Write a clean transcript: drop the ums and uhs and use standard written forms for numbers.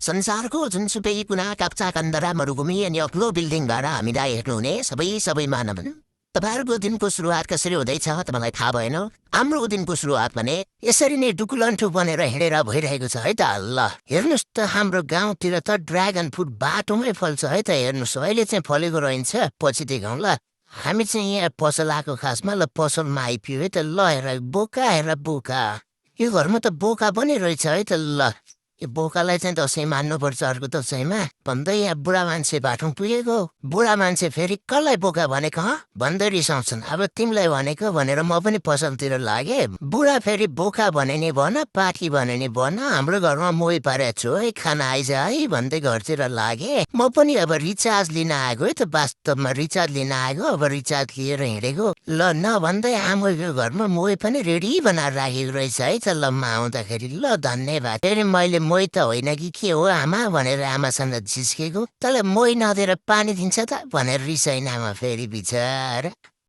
संसारको जुनसुकै कुना काप्चा कन्दरा मरुभूमि अनि अग्लो बिल्डिङबाट हामीलाई हेर्नुहुने सबै मानव तपाईँहरूको दिनको सुरुवात कसरी हुँदैछ तपाईँलाई थाहा भएन। हाम्रो दिनको सुरुवात भने यसरी नै डुकुलन्ठु बनेर हिँडेर भइरहेको छ है त। ल हेर्नुहोस् त हाम्रो गाउँतिर त ड्रागन फ्रुट बाटोमै फल्छ है त। हेर्नुहोस् अहिले चाहिँ फलेको रहन्छ, पछि देखाउँ ल। हामी चाहिँ यहाँ पसल आएको खासमा, ल पसलमा आइपुग्यो है त। ल हेर बोका यो घरमा त बोका पनि रहेछ है त। ल यो बोकालाई चाहिँ दसैँ मान्नुपर्छ अर्को दसैँमा भन्दै यहाँ बुढा मान्छे बाटो पुगेको। बुढा मान्छे फेरि कसलाई बोका भनेको भन्दै रिसाउँछन्। अब तिमीलाई भनेको भनेर म पनि पसलतिर लागेँ। बुढा फेरि बोका भने नि भन, पाठी भने नि भन, हाम्रो घरमा मोही पारेको छु है, खाना आइज है भन्दै घरतिर लागेँ। म पनि अब रिचार्ज लिन आएको है त, वास्तवमा रिचार्ज लिन आएको। अब रिचार्ज लिएर हिँडेको। ल नभन्दै आमाको घरमा मोही पनि रेडी बनाएर राखेको रहेछ है त। ल म आउँदाखेरि ल धन्यवाद। फेरि मैले मोही त होइन कि के हो आमा भनेर आमासँग झिस्केको। तँलाई मोही नदिएर पानी दिन्छ त भनेर रिसाइन आमा फेरि बिचारा।